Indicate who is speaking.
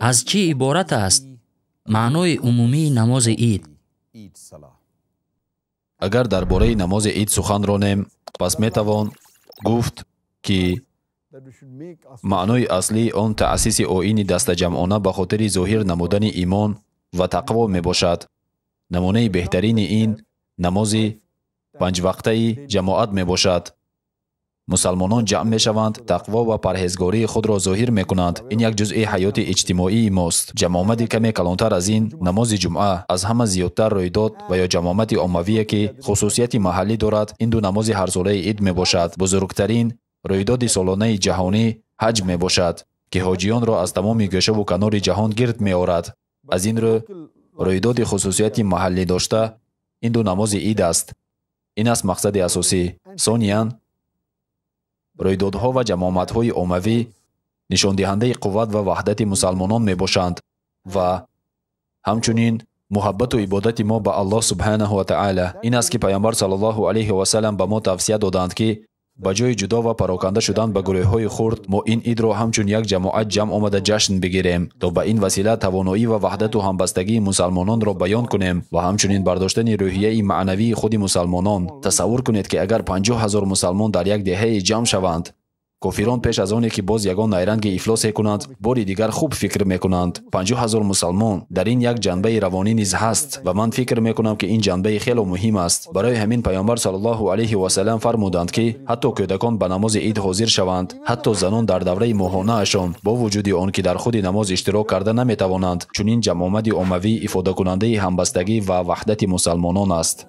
Speaker 1: Аз чӣ иборат аст маънои умумии намози ид?
Speaker 2: Агар дар бораи намози ид сухан ронем, пас метавон гуфт, ки маънои аслии он таъсиси оини дастаҷамъона ба хотири зоҳир намудани имон ва тақво мебошад. Намунаи беҳтарини ин намози панҷвақтаи ҷамоат мебошад. Мусалмонон ҷамъ мешаванд, тақво ва парҳезгории худро зоҳир мекунанд. Ин як ҷузъи ҳаёти иҷтимоии мост. Ҷамъомади каме калонтар аз ин намози ҷумъа аз ҳама зиёдтар рӯйдод ва ё ҷамъомади оммавие, ки хусусияти маҳаллӣ дорад, ин ду намози ҳарсолаи ид мебошад. Бузургтарин рӯйдоди солонаи ҷаҳонӣ ҳаҷ мебошад, ки ҳоҷиёнро аз тамоми гӯшаву канори ҷаҳон гирд меорад. Аз ин рӯ рӯйдоди хусусияти маҳаллӣ дошта ин ду намози ид аст. Ин аст мақсади асосӣ. Сониян, рӯйдодҳо ва ҷамъомадҳои оммавӣ нишондиҳандаи қувват ва ваҳдати мусалмонон мебошанд ва ҳамчунин муҳаббату ибодати мо ба Аллоҳ субҳанаҳу ва таъала. Ин аст, ки Пайғамбар саллаллоҳу алайҳи васаллам ба мо тавсия доданд, ки ба ҷои ҷудо ва пароканда шудан ба гурӯҳҳои хурд, мо ин идро ҳамчун як ҷамоат ҷамъ омада ҷашн бигирем, то ба ин васила тавоноӣ ва ваҳдату ҳамбастагии мусалмононро баён кунем ва ҳамчунин бардоштани рӯҳияи маънавии худи мусалмонон. Тасаввур кунед, ки агар 50 000 мусалмон дар як деҳае ҷамъ шаванд, кофирон пеш аз оне ки боз ягон найранги ифлосе кунанд, бори дигар хуб фикр мекунанд. 50 000 мусалмон дар ин як ҷанбаи равонӣ низ ҳаст ва ман фикр мекунам, ки ин ҷанбаи хело муҳим аст. Барои ҳамин Пайғамбар саллаллоҳу алайҳи васаллам фармуданд, ки ҳатто кӯдакон ба намози ид ҳозир шаванд, ҳатто занон дар давраи моҳонаашон, бо вуҷуди он ки дар худи намоз иштирок карда наметавонанд. Чунин ҷамъомади оммавӣ ифодакунандаи ҳамбастагӣ ва ваҳдати мусалмонон аст.